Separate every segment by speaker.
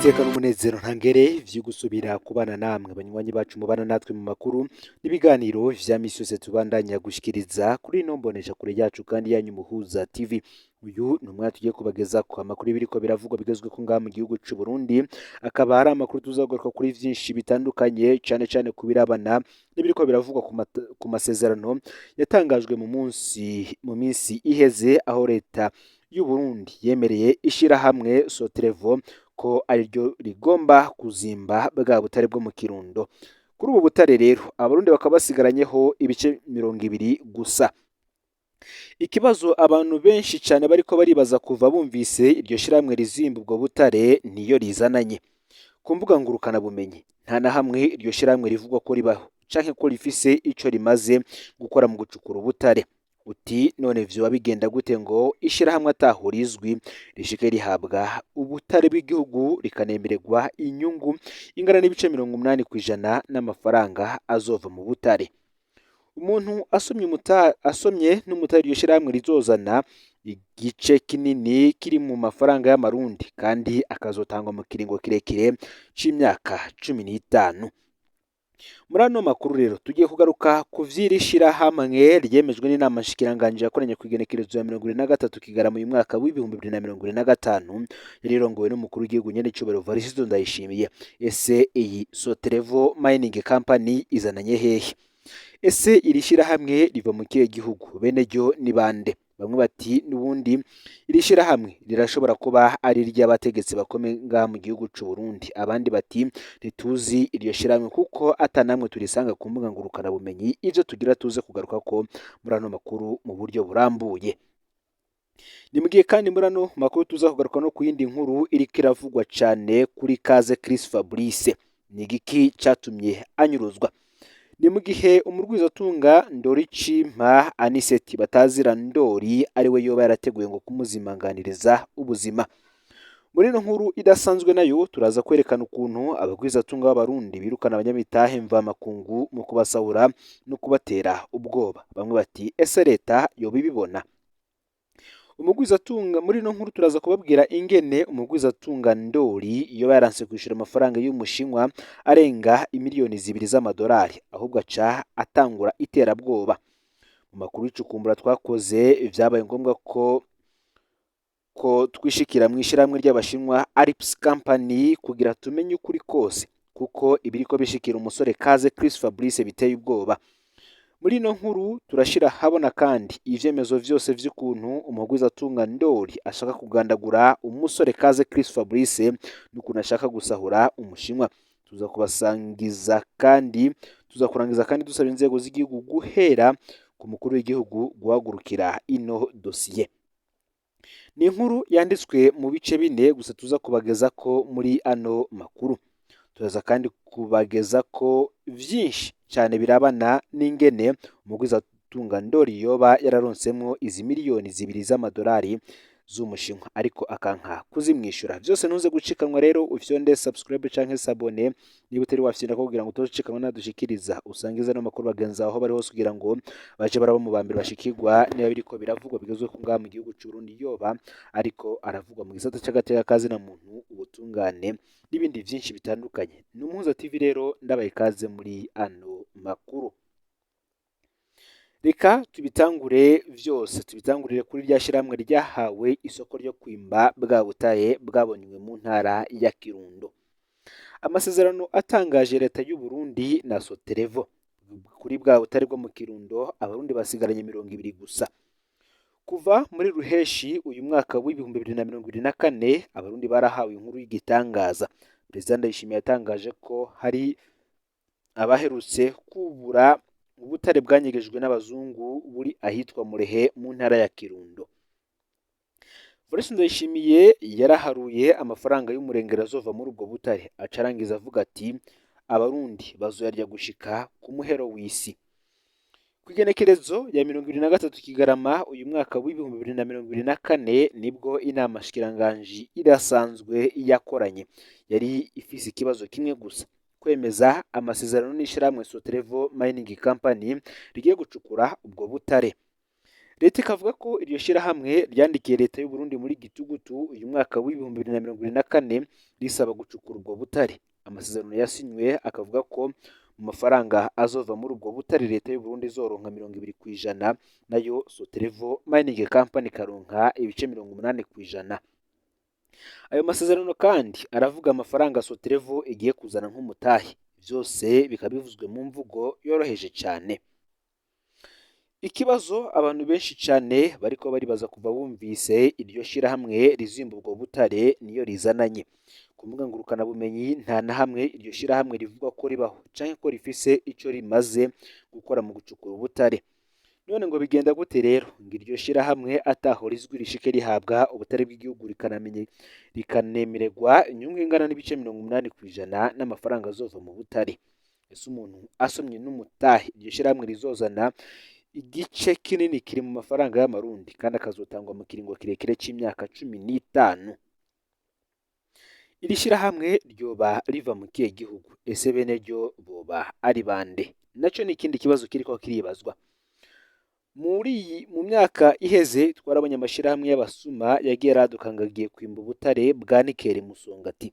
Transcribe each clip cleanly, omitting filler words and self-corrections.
Speaker 1: N'iteka n'umunezero ntangere vyo gusubira kubana namwe, banywanyi bacu mubana natwe mu makuru n'ibiganiro vya misi yose tubandanya gushikiriza kuri ino mboneshakure yacu kandi yanyu Muhuza TV. Uyu ni umwanya tugiye kubagezako amakuru y'ibiriko biravugwa bigezweko ngaha mu gihugu c'u Burundi, akaba ari amakuru tuzagaruka kuri vyinshi bitandukanye, cane cane ku birabana n'ibiriko biravugwa ku masezerano yatangajwe mu minsi iheze, aho leta y'u Burundi yemereye ishirahamwe Sotrevo ko ariryo rigomba kuzimba bwa butare bwo mu Kirundo. Kuri ubu butare rero, Abarundi bakaba basigaranyeho ibice 20 gusa. Ikibazo abantu benshi cane bariko baribaza kuva bumvise iryo shirahamwe rizimba ubwo butare niyo rizananye ku mbuga ngurukanabumenyi, nta na hamwe iryo shirahamwe rivugwa ko ribaho canke ko rifise ico rimaze gukora mu gucukura ubutare. Uti none vyoba bigenda gute ngo ishirahamwe ataho rizwi rishike rihabwa ubutare bw'igihugu, rikanemererwa inyungu ingana n'ibice 80% n'amafaranga azova mu butare? Umuntu asomye n'umutare iryo shirahamwe rizozana, igice kinini kiri mu mafaranga y'amarundi, kandi akazotangwa mu kiringo kirekire c'imyaka 15. Muri ano makuru rero tugiye kugaruka ku vy'iri shirahamwe ryemejwe n'inama nshikiranganji yakoranye kw'igenekerezo ya 23 Kigarama uyu mwaka w'2025, yari irongowe n'umukuru w'igihugu nyen'icubahiro Evariste Ndayishimiye. Ese iyi Sotrevo Mining Company izananye hehe? Ese iri shirahamwe riva mu kihe gihugu? Bene ryo ni bande? Bamwe bati n'ubundi iri shirahamwe rirashobora kuba ari iry'abategetsi bakomeye ngaha mu gihugu c'u Burundi. Abandi bati ntituzi iryo shirahamwe kuko ata namwe turisanga ku mbuga ngurukanabumenyi. Ivyo tugira tuze kugaruka ko muri ano makuru mu buryo burambuye. Ni mu gihe kandi muri ano makuru tuza kugaruka no ku yindi nkuru iriko iravugwa cane kuri Kaze Chris Fabrice. Ni igiki catumye anyuruzwa? Ni mu gihe umurwizatunga Ndoricimpa Aniseti batazira Ndori ariwe yoba yarateguye ngo kumuzimanganiriza ubuzima. Muri ino nkuru idasanzwe nayo turaza kwerekana ukuntu abagwizatunga b'Abarundi birukana abanyamitahe mvamakungu mu kubasahura no kubatera ubwoba. Bamwe bati ese leta yoba ibibona? Umugwizatunga, muri ino nkuru turaza kubabwira ingene umugwizatunga Ndori yoba yaranse kwishura amafaranga y'umushinwa arenga imiliyoni 2 z'amadolari, ahubwo aca atangura iterabwoba. Mu makuru y'icukumbura twakoze, vyabaye ngombwa ko twishikira mu ishirahamwe ry'Abashinwa Arips Company kugira tumenye ukuri kose, kuko ibiriko bishikira umusore Kaze Chris Fabrice biteye ubwoba. Muri ino nkuru turashira habona kandi ivyemezo vyose vy'ukuntu umugwizatunga Ndori ashaka kugandagura umusore Kaze Chris Fabrice n'ukuntu ashaka gusahura umushinwa. Tuza kubasangiza kandi tuza kurangiza kandi dusaba inzego z'igihugu guhera ku mukuru w'igihugu guhagurukira ino dosiye. Ni inkuru yanditswe mu bice bine gusa tuza kubageza ko muri ano makuru. Turaza kandi kubageza ko vyinshi cyane birabana n'ingene umugwizatunga Ndori yoba yararonsemo izi miliyoni 2 z'amadolari z'umushinwa, ariko akanka kuzimwishyura. Vyose ntuze gucikanwa rero, ufyonde subscribe canke s'abonner niba utari wafyonda, kugira ngo utocikanwa nadushikiriza. Usangize no makuru bagenzi aho bari hose kugira ngo baje baraba mu bambere bashikirwa niba biriko biravugwa bigezwe ku ngaha mu gihugu c'u Burundi, yoba ariko aravugwa mu gisata c'agateka kazina muntu, ubutungane n'ibindi vyinshi bitandukanye. Ni Umuhuza TV rero, ndabaye ikaze muri ano makuru. Reka tubitangure vyose, tubitangurire kuri rya shirahamwe ryahawe isoko ryo kwimba bwa butare bwabonywe mu ntara ya Kirundo. Amasezerano atangaje leta y'u Burundi na Sotrevo kuri bwa butare bwo mu Kirundo, Abarundi basigaranye 20 gusa. Kuva muri ruheshi uyu mwaka w'2024, Abarundi barahawe inkuru y'igitangaza. Perezida Ndayishimiye yatangaje ko hari abaherutse kubura ubutare bwanyegejwe n'abazungu buri ahitwa Murehe mu ntara ya Kirundo. Evariste Ndayishimiye yaraharuye amafaranga y'umurengera azova muri ubwo butare, aca arangiza avuga ati Abarundi bazoyarya gushika ku muhero w'isi. Ku igenekerezo ya 23 Kigarama uyu mwaka w'2024, nibwo inama nshikiranganji idasanzwe yakoranye. Yari ifise ikibazo kimwe gusa: kwemeza amasezerano n'ishirahamwe Sotrevo Mining Company rigiye gucukura ubwo butare. Leta ikavuga ko iryo shirahamwe ryandikiye leta y'u Burundi muri gitugutu uyu mwaka w'2024 risaba gucukura ubwo butare. Amasezerano yasinywe akavuga ko mu mafaranga azova muri ubwo butare leta y'u Burundi izoronka 20%, nayo Sotrevo Mining Company ikaronka ibice 80%. Ayo masezerano kandi aravuga amafaranga Sotrevo igiye kuzana nk'umutahe, vyose bikaba bivuzwe mu mvugo yoroheje cane. Ikibazo abantu benshi cane bariko baribaza kuva bumvise iryo shirahamwe rizimba ubwo butare niyo rizananye. Ku mbuga ngurukanabumenyi nta na hamwe iryo shirahamwe rivuga ko ribaho canke ko rifise ico rimaze gukora mu gucukura ubutare. None ngo bigenda gute rero ngo iryo shirahamwe ataho rizwi rishike rihabwa ubutare bw'igihugu rikanemererwa inyungu ingana n'ibice 80% n'amafaranga azova mu butare? Ese umuntu asomye n'umutahe iryo shirahamwe rizozana, igice kinini kiri mu mafaranga y'amarundi kandi akazotangwa mu kiringo kirekire c'imyaka 15. Iri shirahamwe ryoba riva mu kihe gihugu? Ese bene ryo boba ari bande? Naco ni ikindi kibazo kiriko kiribazwa. Muri mu myaka iheze twarabonye amashirahamwe y'abasuma yagiye araduka ngo agiye kwimba ubutare bwa nikeli Musongati.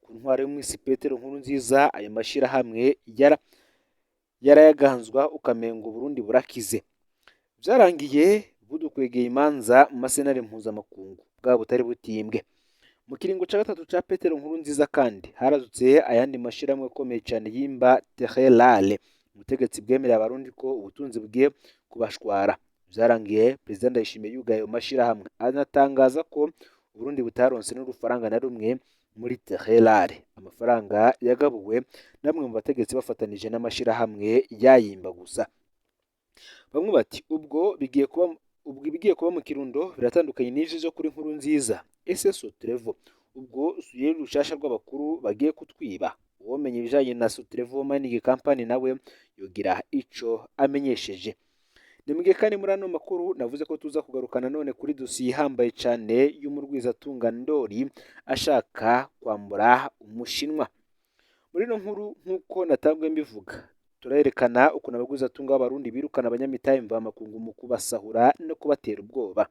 Speaker 1: Ku ntwaro y'umwisi Petero Nkurunziza ayo mashirahamwe yarayaganzwa ukamenga Uburundi burakize. Vyarangiye budukwegeye imanza mu masenare mpuzamakungu bwa butari butimbwe. Mu kiringo ca gatatu ca Petero Nkurunziza kandi harazutse ayandi mashirahamwe akomeye cane yimba terres rares. Ubutegetsi bwemereye abarundi ko ubutunzi bugiye kubashwara. Vyarangiye Perezida Ndayishimiye yugaye ayo mashirahamwe, anatangaza ko Uburundi butaronse n'urufaranga na rumwe muri terres rares. Amafaranga yagabuwe namwe mu bategetsi bafatanije n'amashirahamwe yayimba gusa. Bamwe bati ubwo ibigiye kuba mu Kirundo biratandukanye n'ivyo vyo kuri Nkurunziza. Ese Sotrevo ubwo suye rushasha rw'abakuru bagiye kutwiba? Uwomenya ibijanye na Sotrevo Mining Company nawe yogira ico amenyesheje. Ni mugihe kandi muri ano makuru navuze ko tuza kugaruka nanone kuri dosiye ihambaye cane y'umurwizatunga Ndori ashaka kwambura umushinwa. Muri ino nkuru nk'uko natanguye mbivuga, turerekana ukuntu abagwizatunga b'abarundi birukana abanyamitahe mvamakungu mu kubasahura no kubatera ubwoba.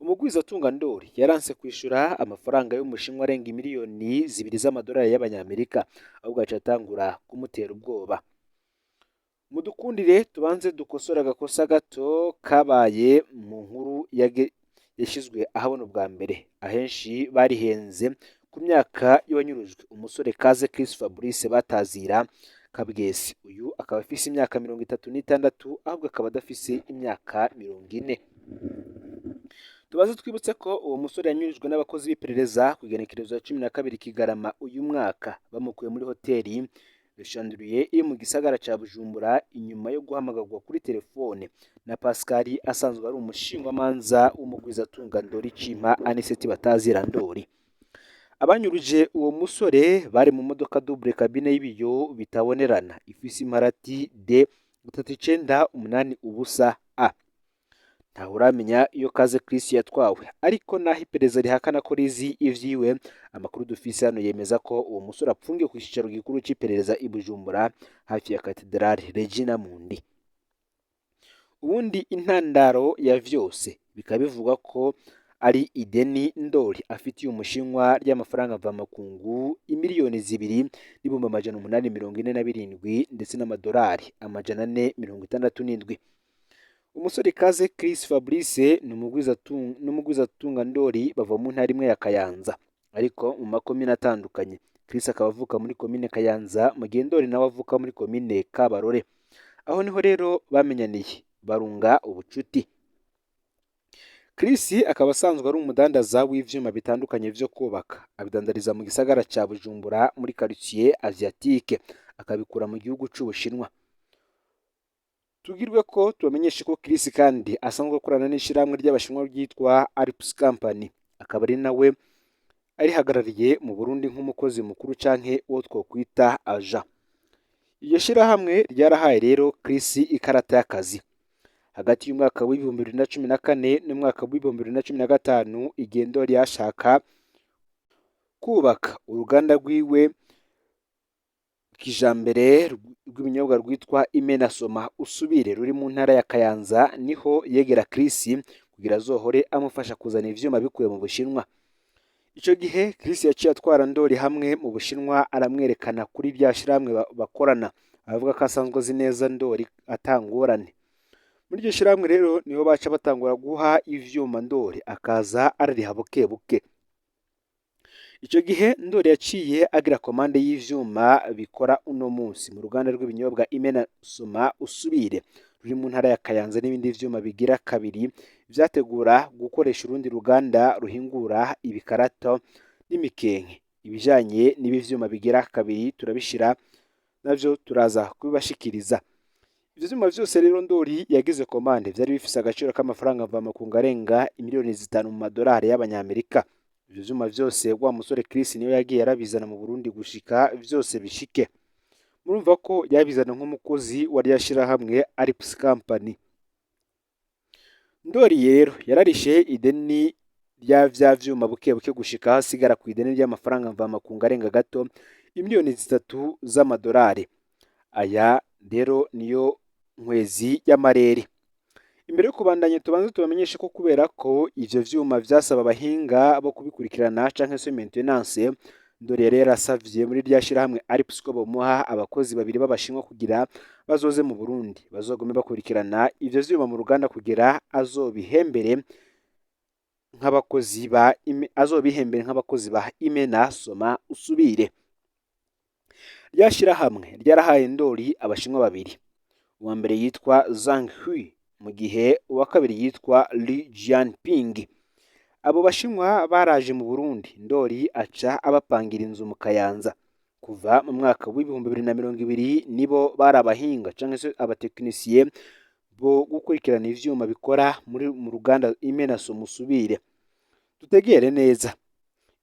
Speaker 1: Umugwizatunga Ndori yaranse kwishura amafaranga y'umushinwa arenga 2 miliyoni z'amadolari y'abanyamerika, ahubwo aca atangura kumutera ubwoba. Mudukundire tubanze dukosore agakosa gato kabaye mu nkuru yashyizwe ahabona ubwa mbere. Ahenshi barihenze ku myaka y'uwanyurujwe, umusore Kaze Chris Fabrice batazira Kabwesi. Uyu akaba afise imyaka 36, ahubwo akaba adafise imyaka 40. Tubaze twibutse ko uwo musore yanyurujwe n'abakozi b'iperereza ku igenekerezo ya 12 Kigarama uyu mwaka, bamukuye muri hoteli Le Chandelier iri mu gisagara ca Bujumbura, inyuma yo guhamagarwa kuri telefone na Pascal asanzwe ari umushingwamanza w'umugwizatunga Ndori Cimpa Aniseti batazira Ndori. Abanyuruje uwo musore bari mu modoka double cabine y'ibiyo bitabonerana ifise imparati D 3980 A. Ntawuramenya iyo Kaze Chris yatwawe, ariko naho iperereza rihakana ko rizi ivyiwe, amakuru dufise hano yemeza ko uwo musore apfungiwe ku cicaro gikuru c'iperereza i Bujumbura hafi ya Katedrale Regina Mundi. Ubundi intandaro ya vyose bikaba bivugwa ko ari ideni Ndori afitiye umushinwa ry'amafaranga mvamakungu 2,847,000 ndetse n'amadolari 467. Umusore Kaze Chris Fabrice n'umugwizatunga Ndori bava mu ntara imwe ya Kayanza, ariko mu makomine atandukanye. Chris akaba avuka muri komine Kayanza, mu gihe Ndori nawe avuka muri komine Kabarore. Aho niho rero bamenyaniye barunga ubucuti. Chris akaba asanzwe ari umudandaza w'ivyuma bitandukanye vyo kubaka, abidandariza mu gisagara ca Bujumbura muri quartier Asiatique, akabikura mu gihugu c'Ubushinwa. Tugirwe ko tubamenyeshe ko Chris kandi asanzwe akorana n'ishirahamwe ry'abashinwa ryitwa Alps Company, akaba ari nawe arihagarariye mu Burundi nk'umukozi mukuru canke uwo twokwita agent. Iryo shirahamwe ryarahaye rero Chris ikarata y'akazi. Hagati y'umwaka w'2014 n'umwaka w'2015, igihe Ndori yashaka kubaka uruganda rwiwe kijambere rw'ibinyobwa rwitwa Imenasoma Usubire ruri mu ntara ya Kayanza, niho yegera Chris kugira azohore amufasha kuzana ivyuma bikuye mu Bushinwa. Ico gihe Chris yaciye atwara Ndori hamwe mu Bushinwa, aramwerekana kuri rya shirahamwe bakorana, avuga ko asanzwe azi neza Ndori atangorane. Muri iryo shirahamwe rero niho baca batangura guha ivyuma Ndori, akaza arariha buke buke. Ico gihe Ndori yaciye agira commande y'ivyuma bikora uno munsi mu ruganda rw'ibinyobwa Imenasoma Usubire ruri mu ntara ya Kayanza, n'ibindi vyuma bigira kabiri vyategura gukoresha urundi ruganda ruhingura ibikarato n'imikenke. Ibijanye n'ibi vyuma bigira kabiri turabishira navyo turaza kubibashikiriza. Ivyo vyuma vyose rero Ndori yagize commande vyari bifise agaciro k'amafaranga mvamakungu arenga imiliyoni 5 mu madolari y'abanyamerika. Ivyo vyuma vyose wa musore Chris niwe yagiye arabizana mu Burundi gushika vyose bishike. Murumva ko yabizana nk'umukozi wa rya shirahamwe Arips Company. Ndori rero yararishe ideni rya vya vyuma buke buke gushika aho asigara ku ideni ry'amafaranga mvamakungu arenga gato imiliyoni 3 z'amadolari. Aya rero niyo nkwezi y'amarere. Imbere yo kubandanya, tubanze tubamenyeshe ko kubera ko ivyo vyuma vyasaba abahinga bo kubikurikirana canke se maintenance, Ndori yari yarasavye muri rya shirahamwe Arips ko bomuha abakozi babiri b'abashinwa kugira bazoze mu Burundi bazogume bakurikirana ivyo vyuma mu ruganda kugira azobihembere nk'abakozi ba azobihembere nk'abakozi ba Imena Soma Usubire. Rya shirahamwe ryarahaye Ndori abashinwa babiri, uwa mbere yitwa Zhang Hui mu gihe uwa kabiri yitwa Li Jianping. Abo bashinwa baraje mu Burundi, Ndori aca abapangira inzu mu Kayanza. Kuva mu mwaka w'2020 nibo bari abahinga canke se abatekinisiye bo gukurikirana ivyuma bikora muri mu ruganda Imena Soma Usubire. Dutegere neza,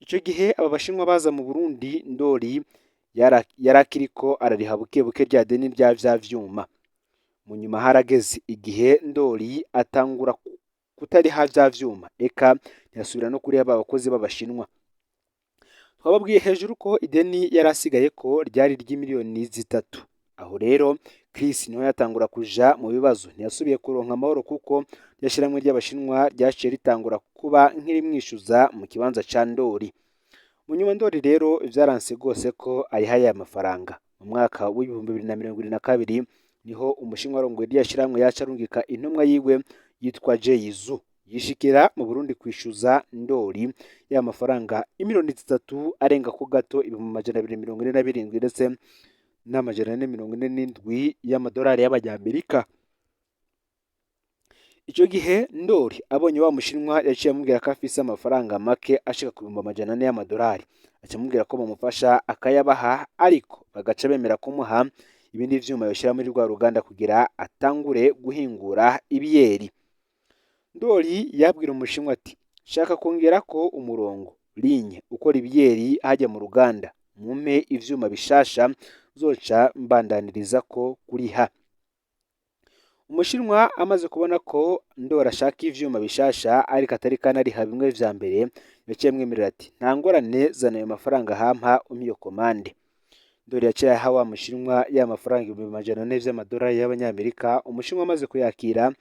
Speaker 1: ico gihe aba bashinwa baza mu Burundi, Ndori yarakiriko arariha buke buke rya deni rya vya vyuma. Mu nyuma harageze igihe Ndori atangura kutariha vya vyuma, eka ntiyasubira no kuriha ba bakozi b'abashinwa. Twababwiye hejuru ko ideni yari asigaye ko ryari ry'imiliyoni 3. Aho rero Chris niho yatangura kuja mu bibazo, ntiyasubiye kuronka amahoro kuko rya shirahamwe ry'abashinwa ryaciye ritangura kuba nk'irimwishuza mu kibanza ca Ndori. Mu nyuma Ndori rero vyaranse rwose ko ariha ya mafaranga. Mu mwaka w'2022 niho umushinwa arongoye rya shirahamwe yaca arungika intumwa yiwe yitwa Jay Zu, yishikira mu Burundi kwishuza Ndori ya mafaranga imiliyoni 3 arenga ko gato 247,447 ndetse y'amadolari y'abanyamerika. Ico gihe Ndori abonye wa mushinwa yaciye amubwira ko afise amafaranga make ashika ku 400,000 y'amadolari, aca amubwira ko bamufasha akayabaha, ariko bagaca bemera kumuha ibindi vyuma yoshira muri rwa ruganda kugira atangure guhingura ibiyeri. Ndori yabwira umushinwa ati: "Shaka kongerako umurongo ligne ukora ibiyeri hajya mu ruganda, mumpe ivyuma bishasha zoca mbandaniriza ko kuriha." Umushinwa amaze kubona ko Ndori ashaka ivyuma bishasha ariko atari kanariha bimwe vya mbere, yaciye amwemerera ati: "Nta ngorane, zana ayo mafaranga hampa umpe iyo commande." Ndori yaciye aha wa mushinwa ya mafaranga 400,000 vy'amadolari y'abanyamerika. Umushinwa amaze kuyakira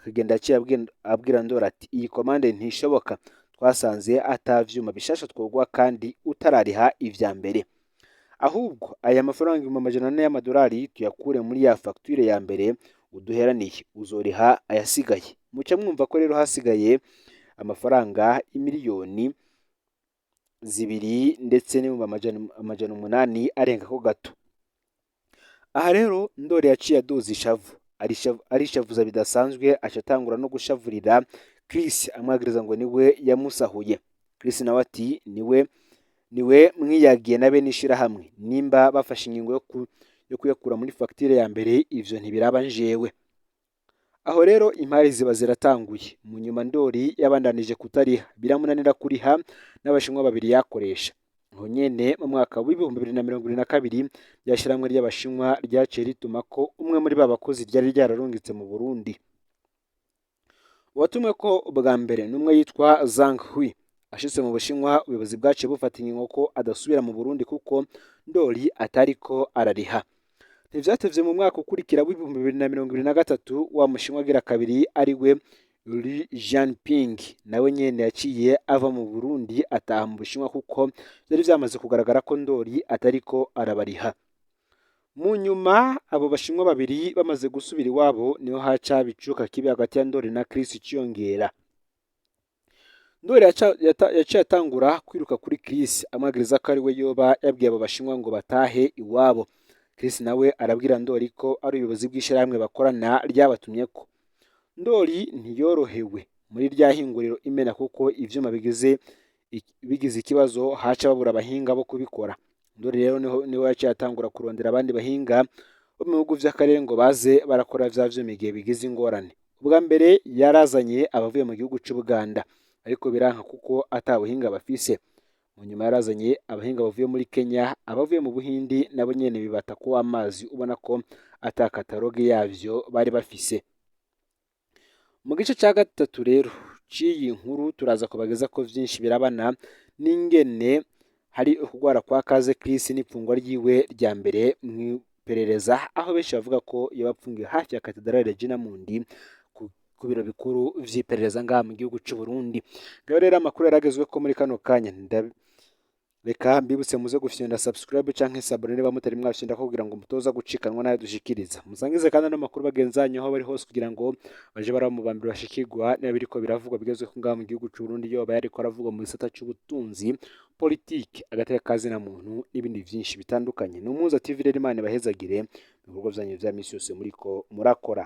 Speaker 1: akagenda, yaciye abwira Ndori ati: "Iyi commande ntishoboka, twasanze ata vyuma bishasha twogwa kandi utarariha ivya mbere. Ahubwo aya mafaranga 400,000 y'amadolari tuyakure muri ya facture ya mbere uduheraniye, uzoriha ayasigaye." Muca mwumva ko rero hasigaye amafaranga imiliyoni 2 ndetse n'800,000 arenga ko gato. Aha rero Ndori yaciye aduza ishavu, arishavuza bidasanzwe, aca atangura no gushavurira Chris amwagiriza ngo niwe yamusahuye. Chris nawe ati: "Niwe niwe mwiyagiye na bene ishirahamwe, nimba bafashe ingingo yo kuyakura muri facture ya mbere, ivyo ntibiraba njewe." Aho rero impari ziba ziratanguye. Mu nyuma Ndori yabandanije kutariha, biramunanira kuriha n'abashinwa babiri yakoresha. Aho nyene mu mwaka w'2022 rya shirahamwe ry'abashinwa ryaciye rituma ko umwe muri ba bakozi ryari ryararungitse mu Burundi. Uwatumwe ko bwa mbere n'umwe yitwa Zhang Hui. Ashitse mu Bushinwa, ubuyobozi bwaciye bufata ingingo ko adasubira mu Burundi kuko Ndoli atariko arariha. Ntivyatevye, mu mwaka ukurikira w'2023, wa Mushinwa agira kabiri, ari we Li Jianping, nawe nyene yaciye ava mu Burundi ataha mu Bushinwa kuko vyari vyamaze kugaragara ko Ndoli atariko arabariha. Mu nyuma, abo Bashinwa babiri bamaze gusubira iwabo, niho haca icuka kibi hagati ya Ndoli na Chris ciyongera. Ndoli yaciye atangura kwiruka kuri Chris, amwagiriza ko ari we yoba yabwiye abo Bashinwa ngo batahe iwabo. Chris nawe arabwira Ndoli ko ari ubuyobozi bw'ishirahamwe bakorana ryabatumyeko. Ndoli ntiyorohewe muri rya hinguriro Imena, kuko ivyuma bigize ikibazo haca babura abahinga bo kubikora. Ndoli rero niho yaciye atangura kurondera abandi bahinga bo mu bihugu vy'akarere ngo baze barakora vya vyuma igihe bigize ingorane. Ubwa mbere yarazanye abavuye mu gihugu c'Ubuganda, ariko biranka kuko ata buhinga bafise. Mu nyuma yarazanye abahinga bavuye muri Kenya, abavuye mu Buhindi nabo nyene bibata ko amazi, ubona ko ata catalogue yavyo bari bafise. Mu gice ca gatatu rero c'iyi nkuru turaza kubageza ko vyinshi birabana n'ingene hari ukugwara kwa Kaze Chris n'ipfungwa ryiwe rya mbere mw'iperereza, aho benshi bavuga ko yoba apfungiwe hafi ya Katedrale Regina Mundi ku biro bikuru vy'iperereza ngaha mu gihugu c'u Burundi. Ngaho rero amakuru yaragezweko muri kano kanya. Reka mbibutse muze gufyonda subscribe canke s'abonner niba mutari mwafyonda, kugira ngo mutoza gucikanwa n'ayo dushikiriza. Musangize kandi ano makuru bagenzi banyu aho bari hose, kugira ngo baje baraba mu bambere bashikirwa niba biriko biravugwa bigezweho ngaha mu gihugu c'u Burundi, yoba yariko aravugwa mu gisata c'ubutunzi, politike, agateka ka zina muntu n'ibindi vyinshi bitandukanye. Ni Umuhuza TV rero, Imana ibahezagire mu bikorwa vyanyu vya misi yose muriko murakora.